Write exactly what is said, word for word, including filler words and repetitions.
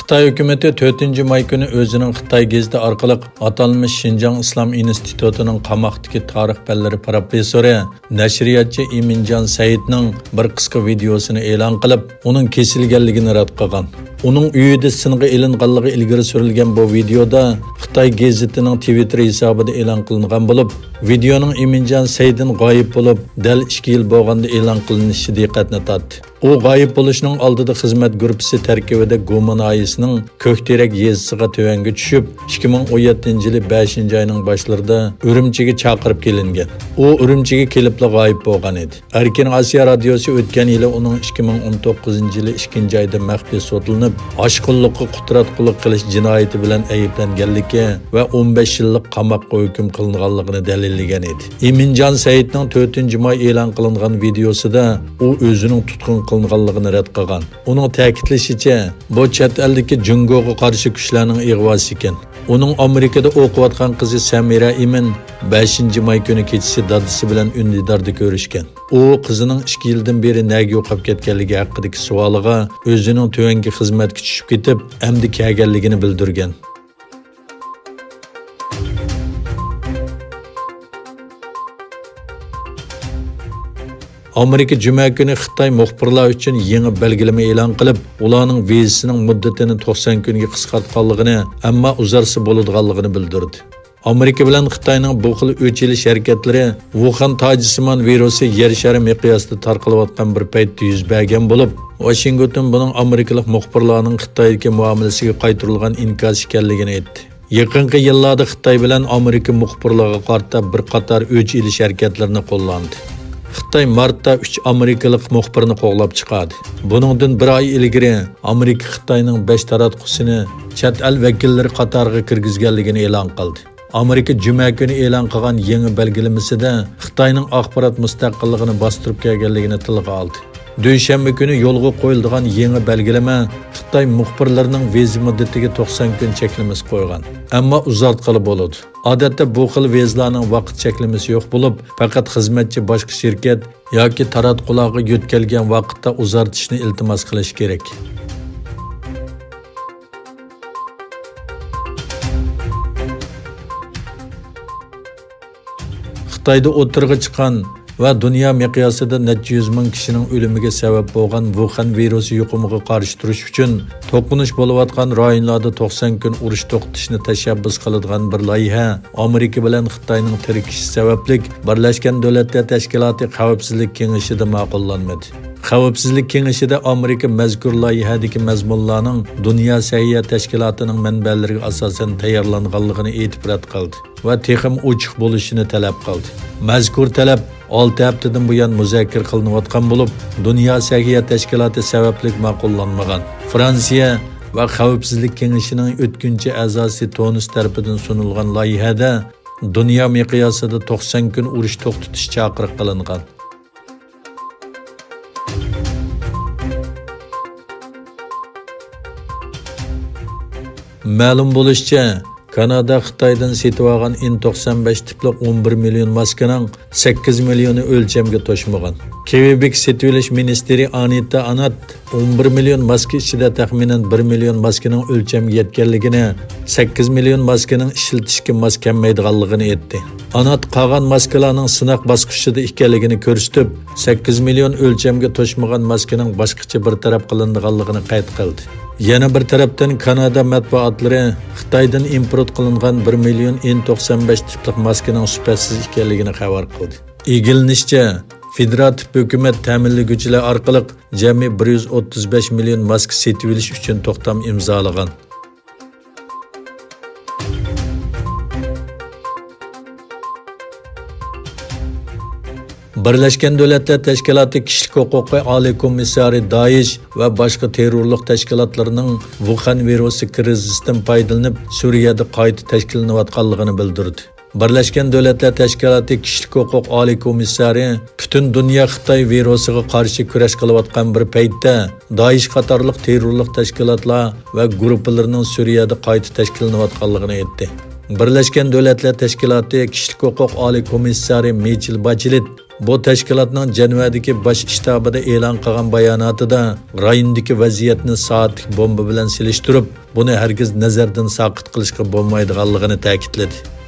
خىتاي ھۆكۈمىتى تۆتىنچى ماي كۈنى ئۆزىنىڭ خىتاي گېزىتى ئارقىلىق ئاتالمىش شىنجاڭ ئىسلام ئىنستىتۇتىنىڭ قاماقتىكى تارىخ پەنلىرى پروفېسسورى، نەشرىياتچى ئىمىنجان سەئىدنىڭ بىر قىسقا ۋىدېئوسىنى ئېلان قىلىپ، ئۇنىڭ كېسىلگەنلىكىنى رەت قىلغان. ئۇنىڭ ئۆيىدە سىنغا ئېلىنغانلىقى ئىلگىرى سۈرۈلگەن بۇ ۋىدېئودا خىتاي گېزىتىنىڭ تىۋىتتېر ھېسابىدا ئېلان قىلىنغان بولۇپ، ۋىدېئونىڭ ئىمىنجان سەئىدىن غايىب بولۇپ، دەل ئىككى يىل بولغاندا ئېلان قىلىنىشى دىققەتنى تارتتى. ئۇ غايىب بولۇشنىڭ ئالدىدا خىزمەت گۇرۇپپىسى تەركىبىدە گۇما ناھىيەسىنىڭ كۆكتېرەك يېزىسىغا تۆۋەنگە چۈشۈپ، ئىككى مىڭ ئون يەتتىنچى يىلى بەشىنچى ئاينىڭ باشلىرىدا ئۈرۈمچىگە چاقىرىپ كېلىنگەن. ئۇ ئۈرۈمچىگە كېلىپلا غايىب بولغان ئىدى. ئەركىن ئاسىيا رادىيوسى ئۆتكەن يىلى ئۇنىڭ ئىككى مىڭ ئون توققۇزىنچى يىلى ئىككىنچى ئايدا مەخپىي سوتلىنىپ، ئاشقۇنلۇققا قۇتراتقۇلۇق قىلىش جىنايىتى بىلەن ئەيىبلەنگەنلىكى ۋە ئون بەش يىللىق قاماققا ھۆكۈم قىلىنغانلىقىنى دەلىللىگەن ئىدى. ئىمىنجان سەئىدنىڭ تۆتىنچى ماي ئېلان قىلىنغان ۋىدېئوسىدا ئۇ ئۆزىنىڭ تۇتقۇن قىلىنغانلىقىنى رەت قىلغان. ئۇنىڭ تەكىتلىشىچە، بۇ چەت ئەلدىكى جۇڭگوغا قارشى كۈچلەرنىڭ ئىغۋاسى ئىكەن. ئۇنىڭ ئامېرىكىدا ئوقۇۋاتقان قىزى سەمىرە ئىمىن بەشىنچى ماي كۈنى كېچىسى دادىسى بىلەن ئۈندىداردا كۆرۈشكەن. ئۇ قىزىنىڭ ئىككى يىلدىن بېرى نەگە يوقاپ كەتكەنلىكى ھەققىدىكى سوئالىغا ئۆزىنىڭ تۆۋەنكى خىزمەتكە چۈشۈپ كېتىپ، ئەمدى كەلگەنلىكىنى بىلدۈرگەن. ئامېرىكا جۈمە كۈنى خىتاي مۇخبىرلار ئۈچۈن يېڭى بەلگىلىمە ئېلان قىلىپ، ئۇلارنىڭ ۋىزىسىنىڭ مۇددىتىنى توقسان كۈنگە قىسقارتقانلىقىنى، ئەمما ئۇزارتسا بولىدىغانلىقىنى بىلدۈردى. ئامېرىكا بىلەن خىتاينىڭ بۇ خىل ئۆچ ئېلىش ھەرىكەتلىرى ۋۇخەن تاجسىمان ۋىرۇسى يەر شارى مىقياسىدا تارقىلىۋاتقان بىر پەيتتە يۈز بەرگەن بولۇپ، ۋاشىنگتون بۇنىڭ ئامېرىكىلىق مۇخبىرلارنىڭ خىتايدىكى مۇئامىلىسىگە قايتۇرۇلغان ئىنكاس ئىكەنلىكىنى ئېيتتى. يېقىنقى يىللاردا خىتاي بىلەن ئامېرىكا مۇخبىرلىرىغا قارىتا بىر قاتار ئۆچ ئېلىش ھەرىكەتلىرىنى قوللاندى. خىتاي مارتتا ئۈچ ئامېرىكىلىق مۇخبىرنى قوغلاپ چىقاردى. بۇنىڭدىن بىر ئاي ئىلگىرى ئامېرىكا خىتاينىڭ بەش تاراتقۇسىنى چەت ئەل ۋەكىللىرى قاتارىغا كىرگۈزگەنلىكىنى ئېلان قىلدى. ئامېرىكا جۈمە كۈنى ئېلان قىلغان يېڭى بەلگىلىمىسىدە خىتاينىڭ ئاخبارات مۇستەقىللىقىنى باستۇرۇپ كەلگەنلىكىنى تىلغا ئالدى. دۈشەنبە كۈنى يولغا قويۇلىدىغان يېڭى بەلگىلىمە خىتاي مۇخبىرلىرىنىڭ ۋىزا مۇددىتىگە توقسان كۈن چەكلىمىسى قويغان، ئەمما ئۇزارتقىلى بولىدۇ. ئادەتتە بۇ خىل ۋىزىلارنىڭ ۋاقىت چەكلىمىسى يوق بولۇپ، پەقەت خىزمەتچى باشقا شىركەت ياكى تاراتقۇلارغا يۆتكەلگەن ۋاقىتتا ئۇزارتىشنى ئىلتىماس قىلىشى كېرەك. خىتايدا ئوتتۇرىغا چىققان ۋە دۇنيا مىقياسىدا نەچچە يۈز مىڭ كىشىنىڭ ئۆلۈمىگە سەۋەب بولغان ۋۇخەن ۋىرۇسى يۇقۇمىغا قارشى تۇرۇش ئۈچۈن، توقۇنۇش بولۇۋاتقان رايونلاردا توقسان كۈن ئۇرۇش توختىتىشنى تەشەببۇس قىلىدىغان بىر لايىھە ئامېرىكا بىلەن خىتاينىڭ تىركىشىشى سەۋەبلىك، بىرلەشكەن دۆلەتلەر تەشكىلاتى خەۋپسىزلىك كېڭىشىدە ماقۇللانمىدى. خەۋپسىزلىك كېڭىشىدە ئامېرىكا مەزكۇر لايىھەدىكى مەزمۇنلارنىڭ دۇنيا سەھىيە تەشكىلاتىنىڭ مەنبەلىرىگە ئاساسەن تەييارلانغانلىقىنى ئېتىپ رەت قىلدى ۋە تېخىمۇ ئوچۇق بولۇشىنى تەلەپ قىلدى. مەزكۇر تەلەپ ئالتە ھەپتىدىن بۇيان مۇزاكىرە قىلىنىۋاتقان بولۇپ، دۇنيا سەھىيە تەشكىلاتى سەۋەبلىك ماقۇللانمىغان. فرانسىيە ۋە خەۋپسىزلىك كېڭىشىنىڭ ئۆتكۈنچى ئەزاسى تونىس تەرىپىدىن سۇنۇلغان لايىھەدە دۇنيا مىقياسىدا توقسان كۈن ئۇرۇش توختىتىش چاقىرىق قىلىنغان. مەلۇم بولۇشىچە، كانادا خىتايدىن سېتىۋالغان ئېن توقسان بەش تىپلىق ئون بىر مىليون ماسكىنىڭ سەككىز مىليونى ئۆلچەمگە توشمىغان. كېۋېبېك سېتىۋېلىش مىنىستىرى ئانىتا ئانات ئون بىر مىليون ماسكا ئىچىدە تەخمىنەن بىر مىليون ماسكىنىڭ ئۆلچەمگە يەتكەنلىكىنى، سەككىز مىليون ماسكىنىڭ ئىشلىتىشكە ماس كەلمەيدىغانلىقىنى ئېيتتى. ئانات قالغان ماسكىلارنىڭ سىناق باسقۇچىدا ئىكەنلىكىنى كۆرسىتىپ، سەككىز مىليون ئۆلچەمگە توشمىغان ماسكىنىڭ باشقىچە بىر تەرەپ قىلىنىدىغانلىقىنى قەيت قىلدى. يەنە بىر تەرەپتىن، كانادا مەتبۇئاتلىرى خىتايدىن ئىمپورت قىلىنغان بىر مىليون ئېن توقسان بەش تىپلىق ماسكىنىڭ سۈپەتسىز ئىكەنلىكىنى خەۋەر قىلدى. ئىگىلىنىشىچە، فېدېراتىپ ھۆكۈمەت تەمىنلىگۈچىلەر ئارقىلىق جەمئىي بىر يۈز ئوتتۇز بەش مىليون ماسكا سېتىۋېلىش ئۈچۈن توختام ئىمزالىغان. بىرلەشكەن دۆلەتلەر تەشكىلاتى كىشىلىك ھوقۇقى ئالىي كومىسسارى دائىش ۋە باشقا تېررورلۇق تەشكىلاتلىرىنىڭ ۋۇخەن ۋىرۇسى كىرىزىستىن پايدىلىنىپ، سۈرىيەدە قايتا تەشكىللىنىۋاتقانلىقىنى بىلدۈردى. بىرلەشكەن دۆلەتلەر تەشكىلاتى كىشىلىك ھوقۇق ئالىي كومىسسارى پۈتۈن دۇنيا خىتاي ۋىرۇسىغا قارشى كۈرەش قىلىۋاتقان بىر پەيتتە، دائىش قاتارلىق تېررورلۇق تەشكىلاتلار ۋە گۇرۇپپىلىرىنىڭ سۈرىيەدە قايتا تەشكىللىنىۋاتقانلىقىنى ئېيتتى. بىرلەشكەن دۆلەتلەر تەشكىلاتى كىشىلىك ھوقۇق ئالىي كومىسسارى مىچېل باچېلېت بۇ تەشكىلاتنىڭ جەنۋەدىكى باش شتابىدا ئېلان قىلغان باياناتىدا رايوندىكى ۋەزىيەتنى سائەتلىك بومبا بىلەن سېلىشتۇرۇپ، بۇنى ھەرگىز نەزەردىن ساقىت قىلىشقا بولمايدىغانلىقىنى تەكىتلىدى.